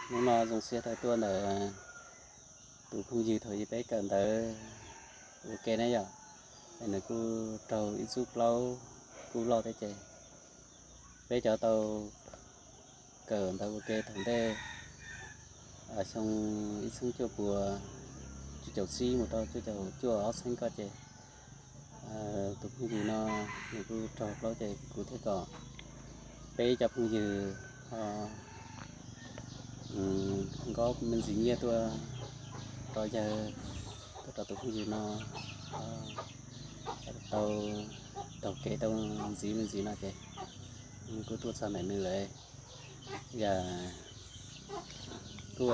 Hnub no zoo siab tau tuaj ntawm tus phooj ywg thaum ub peb kawm ntawv ua ke ne yom, es nws kuj raug ib txub plaub kub loj thiab ces peb cov tau kawm ntawv ua ke thaum ntej xyoo ib txhiab cuaj puas cuaj caum tsib mus rau cuaj caum cuaj ob txhiab ko ces tus phooj ywg no nws kuj raug plaub ces kuv thiaj kom peb cov phooj ywg ho nkob me ntsis nyiaj tuaj rau yawg, tuaj rau tus phooj ywg no tau taug kev tau ntxiv me ntsis no ces kuj tuaj txog ntawm nws lawm. Yog kuj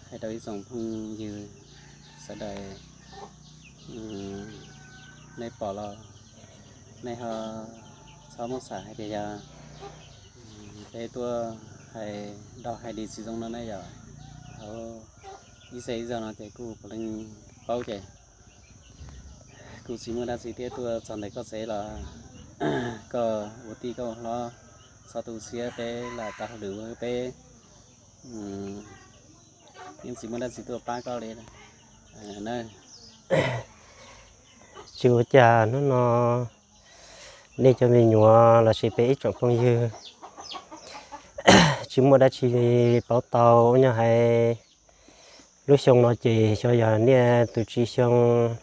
hais rau ib tsoom phooj ywg sawv daws, nej pom los nej ho txhob muab xav hais tias yog peb tuaj hais dog hais dis tsis zoo no ne yom. Hauv ib xeem ib zog no ces kuj puav leej paub ces kuj tsis muaj dab tsi thiab, tuaj txog ntawm koj tsev los koj ua tij koj ua hlob txhob tu siab, peb lam tau hauj lwm ua peb, yeej tsis muaj dab tsi tuaj pab koj li na. Tsis ua cas, hnub no nej cov me nyuam los sis peb ib tsoom phooj ywg tsis muaj dab tsi paub tau. Nyob hais lub xyoo no ces xyov yog niaj tus tsib xyoo,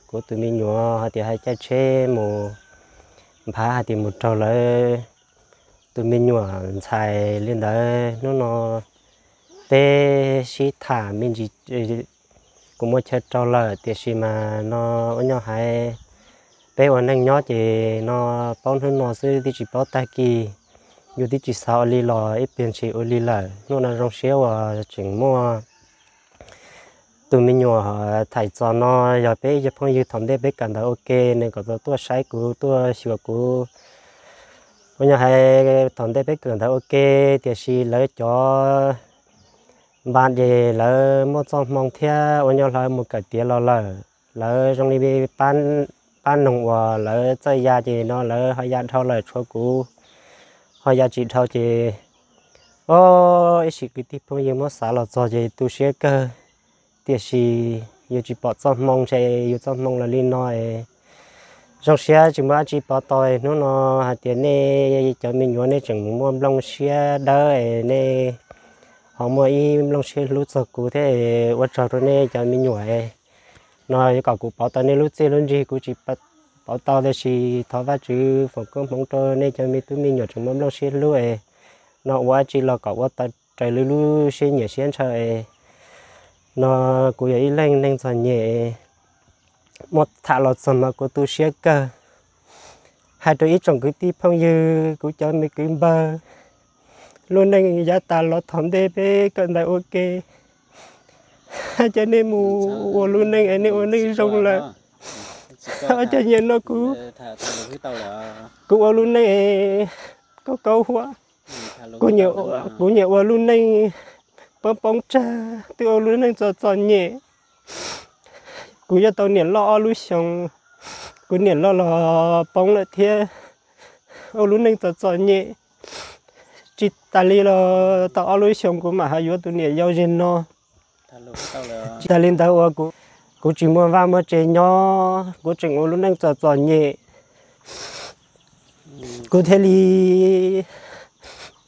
kuv tus me nyuam hais tias hais caij tsheb mus nphav hais tias mus raug lawv tus me nyuam ntxhais li ntawd. Hnub no peb sib tham me ntsis, kuv muab chaw rau lawm, tiam sis mas no ua nyob hais peb ua neej nyob ces no paub hnub no xwb twb tsis paub tag kis, yus twb tsis xav ua li los ib pliag ntshe ua li lawm. Hnub no zoo siab uas tseem muaj tus me nyuam Thaiv Txos no, yog peb ib co phooj ywg thaum ntej peb kawm ntawv ua ke, nws kom tau tuaj saib kuv tuaj xyuas kuv. Ua nyob hais thaum ntej peb kawm ntawv ua ke, tiam sis lawv cov npa ces lawv muaj txoj hmoo thiab ua nyob lawv mus kawm tiav los lawm, lawv zoo li pab noog uas lawv txawj ya ces no lawv ho ya dhau lawm, tshuav kuv ho ya tsis dhau ces, o, ib sim kwv tij phooj ywg muab xav los txog ces tu siab kawg. Tiam sis yus tsis pom txoj hmoo, ntshe yus txoj hmoo los li no es zoo siab tsis muaj dab tsi pov tau. Hnub no hais tias nej cov me nyuam nej tseem muaj nplooj siab dawb es nej ho muaj ib nplooj siab hlub txog kuv thiab, ua tsaug rau nej cov me nyuam no. Yuav kom kuv pov tau nej lub txiaj lub ntsig kuv tsis pov tau, tiam sis thov Vajtswv foom koob hmoov rau nej cov me tub me nyuam tseem muaj nplooj siab hlub es no ua dab tsi los kom ua tau raws li lub siab nyiam siab ntshaw es no. Kuv yog ib leeg neeg txom nyem, muab tham los txog mas kuv tu siab kawg. Hais rau ib tsoom kwv tij phooj ywg, kuv cov me kwv npawg, lub neej yav tas los thaum ntej peb kawm ntawv ua ke, hais tias nej mus ua lub neej es nej ua neej zoo lawm. Cov nyiam no kuv, kuv ua lub neej kaub kaub huab, kuv nyiam ua lub neej poob poob tsag, twb ua lub neej txom txom nyem. Kuv yuav tau niam loj ob lub xyoos, kuv niam loj los poob lawm thiab. Ua lub neej txom txom nyem, tsis tas li los tau ob lub xyoos kuv mam ho yuav tus niam yau zem no. Tsis tas li ntawd uas kuv tsis muaj vaj muaj tsev nyob, kuv tseem ua lub neej txom txom nyem. Kuv thiaj li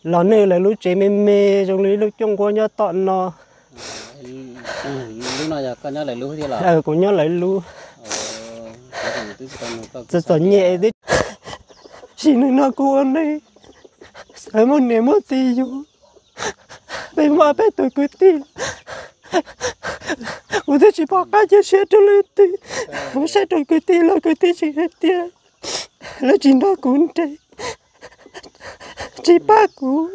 los nyob lawv lub tsev me me zoo li lub cuaj nqua nyob tom no. Kuv nyob lawv lub, txom txom nyem twb, sim neej no kuv ua neej xav muaj niam muaj txiv yug, peb muaj peb tus kwv tij. Kuv twb tsis pom qab cia siab rau leej twg, saib rau kwv tij los kwv tij tsis hais tias lawv tsis nrog kuv nres, tsis pab kuv.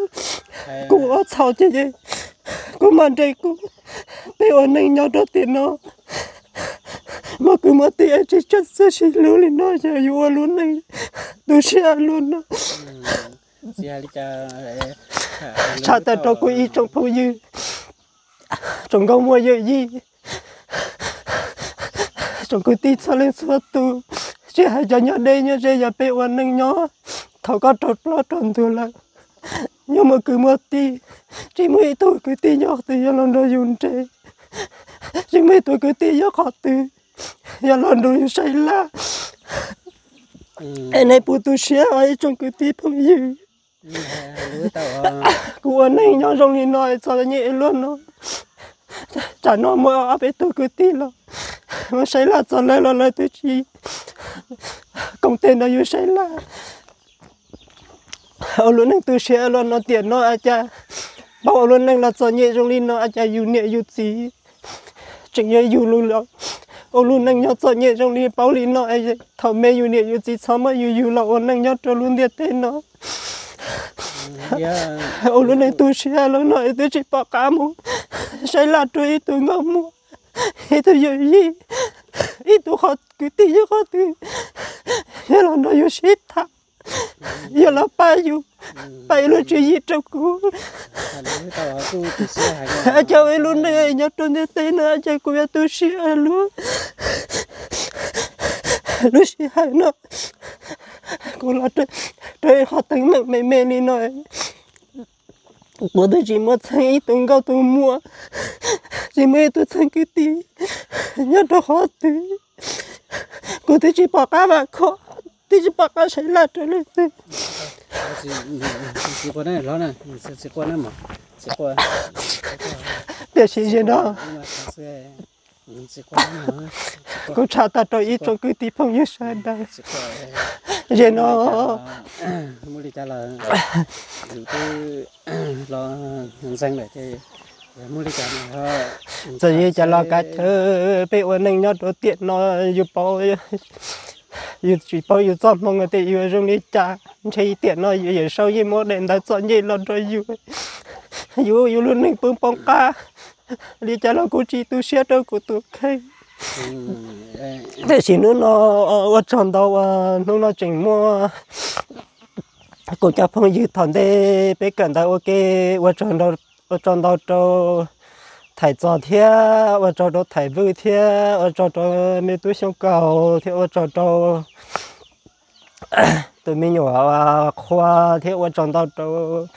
Kuv ua txhaum ces kuv mam nres kuv. Peb ua neej nyob rau tiam no, muaj kwv muaj tij es tsis tshua txawj sib hlub li no, yog yus ua lub neej tu siab luaj no. Tshaj tawm rau kuv ib tsoom phooj ywg, tsoom nkauj muam yawm yij, tsoom kwv tij txhua leej txhua tus, tsis hais cov nyob deb nyob ze, yog peb ua neej nyob thaum koj raug plaub raug ntug lawm, nyob muaj kwv muaj tij, tsis muaj ib tug kwv tij nyob qhov twg yuav los nrog yus nres, tsis muaj ib tug kwv tij nyob qhov twg yuav los nrog yus saib laj. Es nej puas tu siab os ib tsoom kwv tij phooj ywg? Kuv ua neej nyob zoo li no txom nyem luaj no, tsam no muaj ob peb tug kwv tij los saib laj txog lawv los lawv twb tsis koom tes nrog yus saib laj. Ua lub neej tu siab luaj no tiam no ua cas paub ua lub neej los txom nyem zoo li no, ua cas yus niam yus txiv tseem yuav yug lus los ua lub neej nyob txom nyem zoo li paub li no. Thaum me yus niam yus txiv txhob muab yus yug los ua neej nyob rau lub ntiaj teb no. Ua lub neej tu siab luaj no twb tsis pom qab mus saib laj rau ib tug nkauj muam, ib tug yawm yij, ib tug qhov kwv tij yog qhov twg yuav los nrog yus sib tham, yuav los pab yus, pab ib lub tswv yim rau kuv. Ua cas ua ib lub neej nyob rau ntiaj teb no ua cas kuv yuav tu siab luaj. Lub sij hawm no kuv los rau ib qho teeb meem me me li no, kuv twb tsis muaj txheeb ib tug nkauj tus muam, tsis muaj ib tug txheeb kwv tij nyob rau qhov twg, kuv twb tsis pom qab vam khom, twb tsis pom qab saib laj rau leej twg. Tiam sis zaum no kuv tshaj tag rau ib tsoom kwv tij phooj ywg sawv daws. Zaum no txawm yog cas los kav chawv peb ua neej nyob rau tiam no, yus paub, yus tsis paub yus txoj hmoo tias yuav zoo li cas, ntshe tiam no yus Yawm Saub yeej muab daim ntawv txom nyem los rau yus, yus, yus lub neej poob poob qab li cas los kuv tsis tu siab rau kuv tus kheej. Tiam sis hnub no ua tsaug ntau uas hnub no tseem muaj kuv cov phooj ywg thaum ntej peb kawm ntawv ua ke, ua tsaug ntau rau Thaim Txos thiab, ua tsaug rau Thaim Vwj thiab, ua tsaug rau me tub Xyooj Kaus thiab, ua tsaug rau tus me nyuam Qhua thiab, ua tsaug ntau rau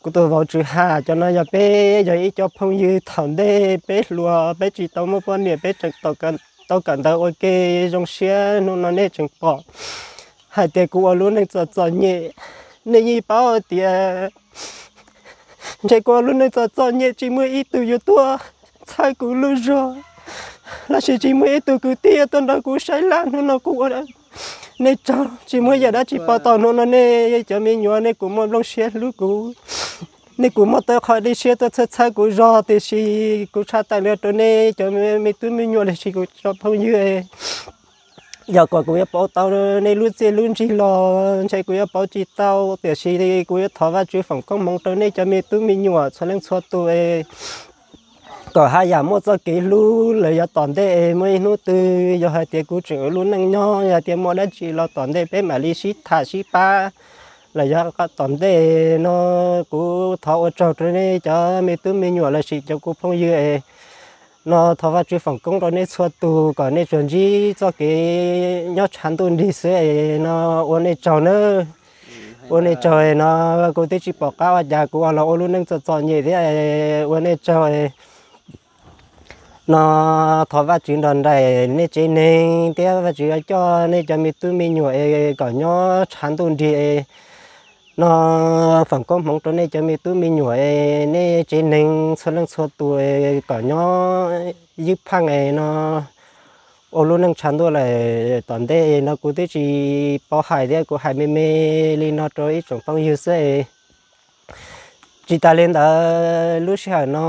kuv tus vauv Tswv Ham. Cov no yog peb yog ib co phooj ywg thaum ntej peb hluas peb tsis tau muaj poj niam peb tseem tau kawm ntawv ua ke zoo siab, hnub no nej tseem pom hais tias kuv ua lub neej txom txom nyem. Nej yeej paub tias ntshe kuv ua lub neej txom txom nyem tsis muaj ib tug yuav tuaj txhawb kuv lub zog, los sis tsis muaj ib tug kwv tij tuaj nrog kuv saib laj. Hnub no kuv ua nej tsaug, tsis muaj yam dab tsi pov tau hnub no nej cov me nyuam nej kuj muaj nplooj siab hlub kuv, nej kuj muaj tej qhov dej siab tuaj txhawb txhawb kuv zog, tiam sis kuv tshaj tawm li rau nej cov me tub me nyuam los sis kuv cov phooj ywg. Yog kom kuv yuav pauv tau nej lub txiaj lub ntsig los ntshe kuv yuav pauv tsis tau, tiam sis kuv yuav thov Vajtswv foom koob hmoov rau nej cov me tub me nyuam txhua leej txhua tus, kom haj yam muaj txoj kev hlub lawm yav tom ntej. Muaj ib hnub twg yog hais tias kuv tseem ua lub neej nyob, yog tias muaj dab tsi los tom ntej peb mam li sib tham sib pab lawm yav tom ntej no. Kuv thov ua tsaug rau nej cov me tub me nyuam los sis cov kuv phooj ywg no, thov Vajtswv foom koob rau nej txhua tus kom nej tsuas ntsib txoj kev nyob tshav ntuj nrig xwb no. Ua nej tsaug nawb. Ua nej tsaug no, kuv twb tsis pom qab ua cas kuv los ua lub neej txom txom nyem thiab. Ua nej tsaug no, thov Vajtswv nrog nraim nej tsev neeg thiab Vajtswv coj nej cov me tub me nyuam es kom nyob tshav ntuj nrig no. Foom koob hmoov rau nej cov me tub me nyuam es nej tsev neeg txhua leej txhua tus kom nyob ywj phaej es no ua lub neej tshav ntuj lawm tom ntej no. Kuv twb tsis paub hais thiab, kuv hais me me li no rau ib tsoom phooj ywg xwb. Tsis tas li ntawd lub sij hawm no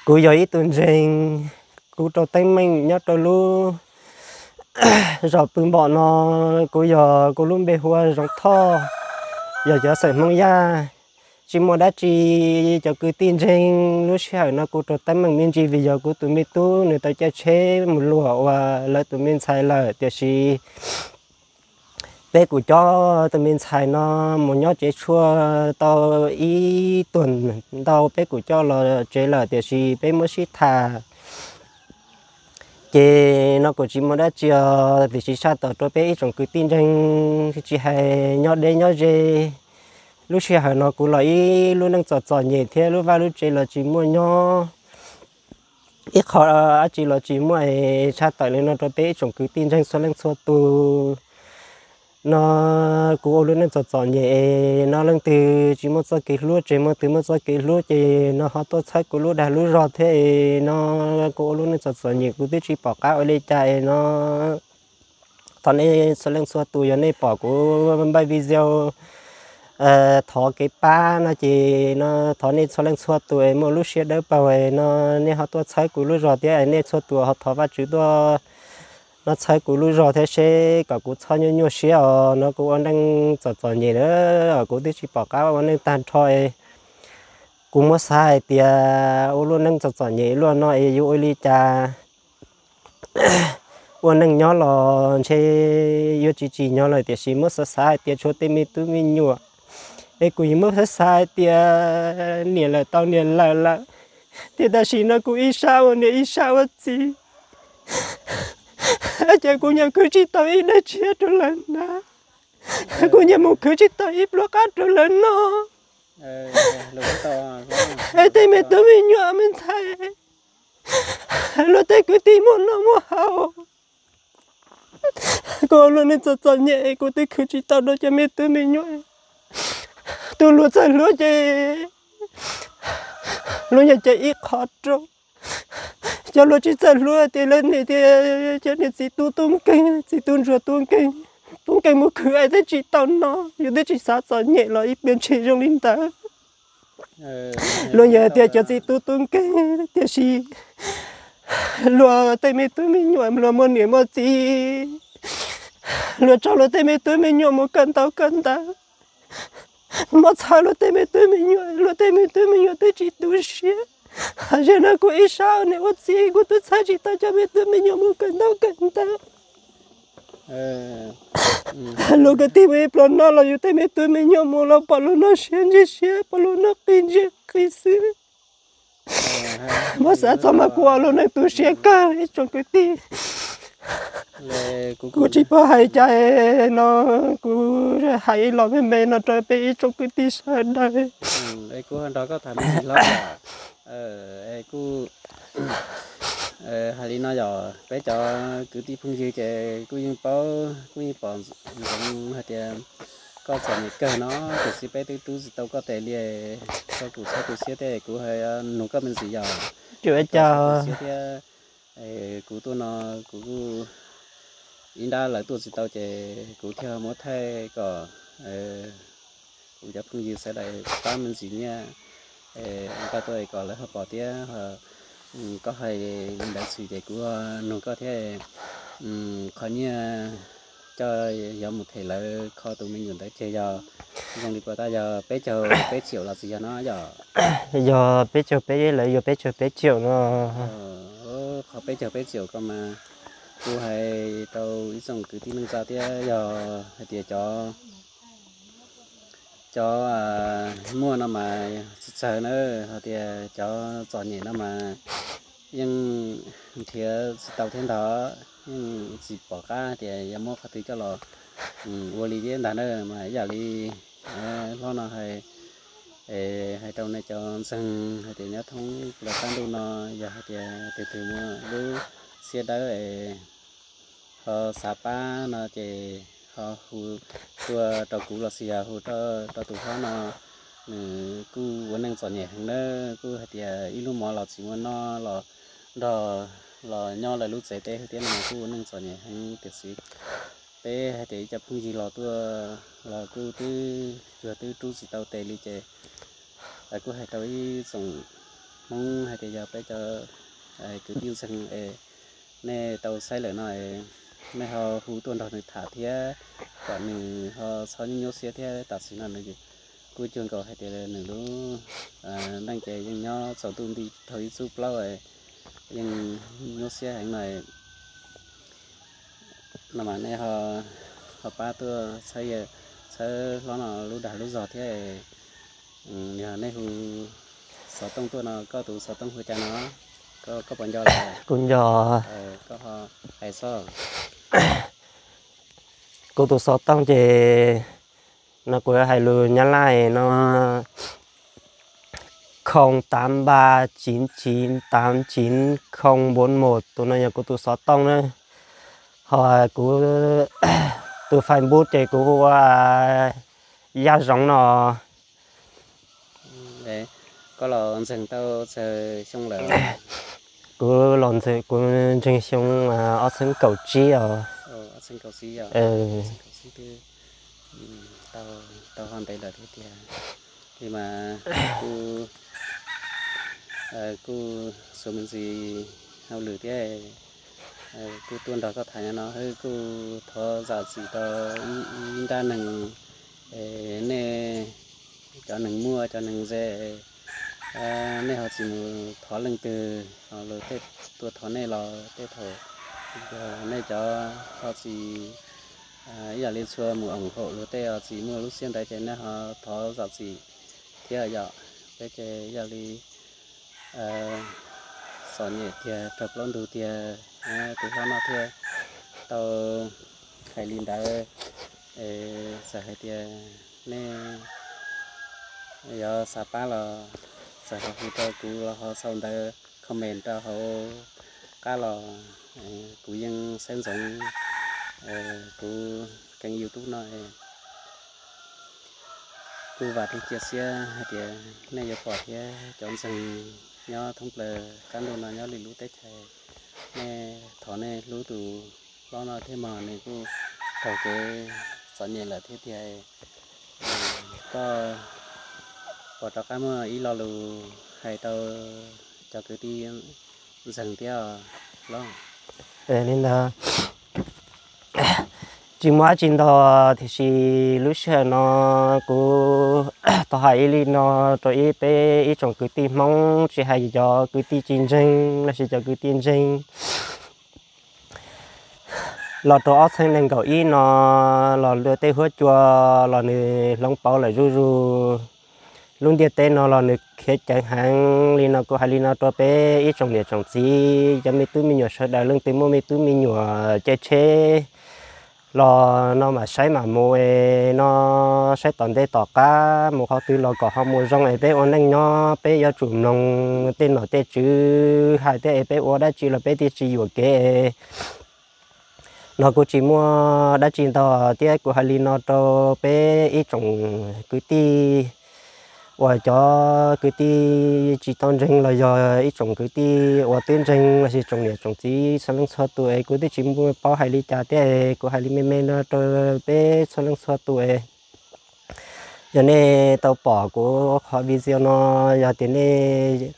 kuv yog ib tug ntseeg, kuv rau teeb meem nyob rau lub zos pw npom no. Kuv yog, kuv lub npe hu ua Zoov Thoj, yog cov xeem Hmoob Yaj. Tsis muaj dab tsi, cov kwv tij ntseeg, lub sij hawm no kuv rau teeb meem me ntsis vim yog kuv tus me tub nws tau caij tsheb mus luam uas lawv tus me ntxhais lawm, tiam sis peb kuj coj tus me ntxhais no mus nyob tsev tshuaj tau ib tuag ntau, peb kuj coj los tsev lawm, tiam sis peb muab sib tham Ces no kuv tsis muaj dab tsi os, tiam sis tshaj tawm rau peb ib tsoom kwv tij ntseeg, tsis hais nyob deb nyob ze, lub sij hawm no kuv los ib lub neej txom txom nyem thiab lub vaj lub tsev los tsis muaj nyob, ib qho dab tsi los tsis muaj es tshaj tawm li no rau peb ib tsoom kwv tij ntseeg txhua leej txhua tus. No kuv ua lub neej txom txom nyem es no leej twg tsis muaj txoj kev hlub, tseem muaj twg muaj txoj kev hlub ces no ho tuaj txhawb kuv lub dag lub zog thiab es no kuv ua lub neej txom txom nyem kuv twb tsis pom qab ua li cas es no thov nej txhua leej txhua tus yog nej pom kuv npaj video thov kev pab no ces no thov nej txhua leej txhua tus es muaj lub siab dawb paug es no nej ho tuaj txhawb kuv lub zog thiab es nej txhua tus ho thov Vajtswv tuaj no txhawb kuv lub zog thiab seb kom kuv txhob nyuaj nyuaj siab os. No kuv ua neej txom txom nyem lawm, kuv twb tsis pom qab ua neej tag nrho es kuv muab xav hais tias ua lub neej txom txom nyem luaj no es yuav ua li cas ua neej nyob los ntshe yuav tsis tsim nyog lawm, tiam sis muab xav xav hais tias tshuav tej me tub me nyuam es kuv yuav muab xav xav hais tias niam lawm tau niam lawm lawm, tiam tam sim no kuv ib sab ua niam ib sab ua txiv, ces kuv nyuam khwv tsis tau ib daim tshiab rau lawv hnav, kuv nyuam mus khwv tsis tau ib pluag qab rau lawv noj. Es tej me tub me nyuam me ntxhais, luag tej kwv tij muaj noj muaj haus, kuv ua lub neej txom txom nyem kuv twb khwv tsis tau rau cov me tub me nyuam. Tus luag txawj hlub ces luag yeej cem ib qho rau, cov luag tsis txawj hlub tias lawv niam tias cov niam txiv tub tub nkeeg, txiv tub ntsuag tub nkeeg, tub nkeeg mus khwv es twb tsis tau noj, yus twb tsis xav txom nyem los ib pliag ntshe zoo li ntawd. Luag yeej tias cov txiv tub tub nkeeg, tiam sis luag tej me tub me nyuam luag muaj niam muaj txiv, luag tso luag tej me tub me nyuam mus kawm ntaub kawm ntawv, muab txhawb luag tej me tub me nyuam, luag tej me tub me nyuam twb tsis tu siab. Zaum no kuv ib sab niam ua txiv kuv twb txhawb tsis tau cov me tub me nyuam mus kawm ntaub kawm ntawv. Luag kwv tij mus ib pluag noj los yus tej me tub me nyuam mus los pom luag noj siab ntsig siab, pom luag noj qis ntsig qis xwb. Muab xav txog mas kuv ua lub neej tu siab kawg ib tsoom kwv tij. Kuv tsis paub hais cas no, kuv hais los me me no rau peb ib tsoom kwv tij sawv daws. Kuv nrog koj tham me ntsis hlob, kuj hais li no yog peb cov kwv tij phooj ywg ces kuj yeej paub kuj yeej pom ntsoov hais tias koj txom nyem kawg no, tiam sis peb twb rub tsis tau koj tes li, koj kuj txhob tu siab thiab, kuv nug koj me ntsis yog, siab thiab. Kuv tuaj no kuv kuj ib nrab lawv tuaj tsis tau ces kuv thiaj muab thaij kom kuv cov phooj ywg sawv daws pab me ntsis nyiaj nqa tuaj kom lawv ho pom thiab. Koj hais li ntawd xwb ces kuv nug koj thiab, qhov nyiaj coj yuav mus them lawv kho tus me nyuam ntawd ces yog zoo li puas tas, yog peb caug peb triệu los tsis yog no yom? Yog peb caug peb, lawv yuav peb caug peb triệu no. Qhov peb caug peb triệu ko mas kuv hais rau ib tsoom kwv tij neej tsa thiab, yog hais tias cov cov muaj no mas tsis txawg na, hais tias cov txom nyem no mas yeej nrhiav tsis tau thiab ntag, yeej tsis pom qab tias yuav muab qhov twg coj los ua li thiab ntag na. Mas ib yam li hlob no hais, hais rau nej cov ntseeg hais tias nyob thoob plaws qab ntuj no, yog hais tias tus twg muaj lub siab dawb es ho xav pab no ces ho hu tuaj rau kuv los sis yog hu rau tus hlob no, nws kuj ua neej txom nyem heev na, kuj hais tias ib lub mov los tsis muaj noj los nrog los nyob lawv lub tsev teb thiab no kuj ua neej txom nyem heev tiam sis peb hais tias ib co phooj ywg los tuaj los kuj twb cuag twb rub tsis tau tes li ces kuj hais rau ib tsoom Hmoob hais tias yog peb cov kwv tij ntseeg es nej tau saib lawm no, nej ho hu tuaj nrog nws tham thiab kom nws ho txhob nyuaj nyuaj siab thiab. Tam sim no nws kuj cuag nkaus hais tias nws lub neej ces yeej nyob tsaus ntuj nti dhau ib txub plaub, yeej nyuaj siab heev no. No mas nej ho pab tuaj txhawb, txhawb hlob no lub dag lub zog thiab. Yog nej hu xov tooj tuaj no, koj tus xov tooj hu cas no? Kuv nco, kuv tus xov tooj ces no kuv hais lus Nyab Laj no, không tám ba chín chín tám chín không bốn một, tus no yog kuv tus xov tooj na. Ho kuv tus Facebook ces kuv hu ua Yaj Zoov no. Koj los ntseeg tau txog xyoo lawm? Kuv los ntseeg, kuv ntseeg xyoo ob txhiab kaum tsib os. Tau ho ntev lawm thiab tiag. Li mas kuv kuj xuas me ntsis hauj lwm thiab kuj tuaj nrog koj tham nyob no, kuj thov zam txim rau ib nrab neeg, nej cov neeg muaj cov neeg ze, nej ho tsis mus thov leej twg, luag tej tuaj thov nej los tej thaum nej cov ho tsis ib yam li txhua mus oom haum luag tej ho tsis muaj lub siab ntawd ces nej ho thov zam txim thiab yom. Peb ces yog li txom nyem tiag raug plaub ntug tiag, tus hlob no thiaj tau hais li ntawd. Txawm hais tias nej yuav xav pab los txawm ho hu rau kuv los ho sau ntawv comment rau hauv qab los kuv yeej saib ntsoov kuv kênh YouTube no. Kuj vam thiab cia siab hais tias nej yuav pom thiab cov ntseeg nyob thoob plaws qab ntuj no nyob li lub teb chaws, nej thov nej hlub tus hlob no thiab mog, nws kuj raug kev txom nyem lawm thiab tiag. Koj puas rov qab muaj ib lo lus hais rau cov kwv tij ntseeg thiab los? Li ntawd tsis muaj dab tsi ntau, tiam sis lub sij hawm no kuv tau hais ib li no rau ib peb ib tsoom kwv tij Hmoob, tsis hais cov kwv tij tsis ntseeg los sis cov kwv tij ntseeg. Los rau ob txhiab nees nkaum ib no los luag tej huab cua los nws hloov pauv lawm zuj zus. Lub ntiaj teb no los nws khiav ceev heev li no, kuv hais li no rau peb ib tsoom niam tsoom txiv, cov me tub me nyuam sawv daws leej twg muaj me tub me nyuam caij tsheb los no mam saib mam mus es no saib tom ntej tom qab mus qhov twg los kom ho mus zoo es peb ua neej nyob peb yuav tsum mloog tej nom tej tswv hais thiab es peb ua dab tsi los peb thiaj tsis yuam kev. No kuv tsis muaj dab tsi ntau thiab kuv hais li no rau peb ib tsoom kwv tij uas cov kwv tij tsis tau ntseeg los yog ib tsoom kwv tij uas twb ntseeg los sis tsoom niam tsoom txiv txhua leej txhua tus es kuv twb tsis muaj paub hais li cas thiab es kuv hais li me me no rau peb txhua leej txhua tus es yog nej tau pom kuv qhov video no, yog tias nej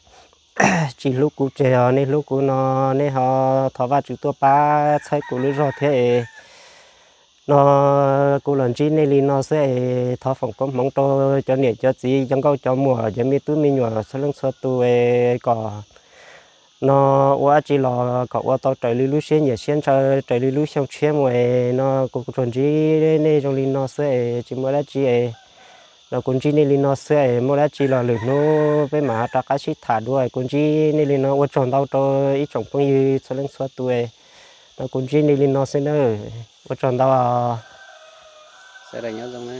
tsis hlub kuv tseg os, nej hlub kuv no nej ho thov Vajtswv tuaj pab txhawb kuv lub zog thiab es no kuv los ntsib nej li no xwb es thov foom koob hmoov rau cov niam cov txiv cov nkauj cov muam cov me tub me nyuam txhua leej txhua tus es kom no ua dab tsi los kom ua tau raws li lub siab nyiam siab ntshaw raws li lub xyoo tshiab mus es no kuv tsuas ntsib nej zoo li no xwb es tsis muaj dab tsi es no kuv ntsib nej li no xwb es muaj dab tsi los lwm hnub peb mam rov qab sib tham dua es kuv ntsib nej li no ua tsaug ntau rau ib tsoom phooj ywg txhua leej txhua tus es no kuv ntsib nej li no xwb nawb. Ua tsaug ntau os. Sawv daws nyob zoo na.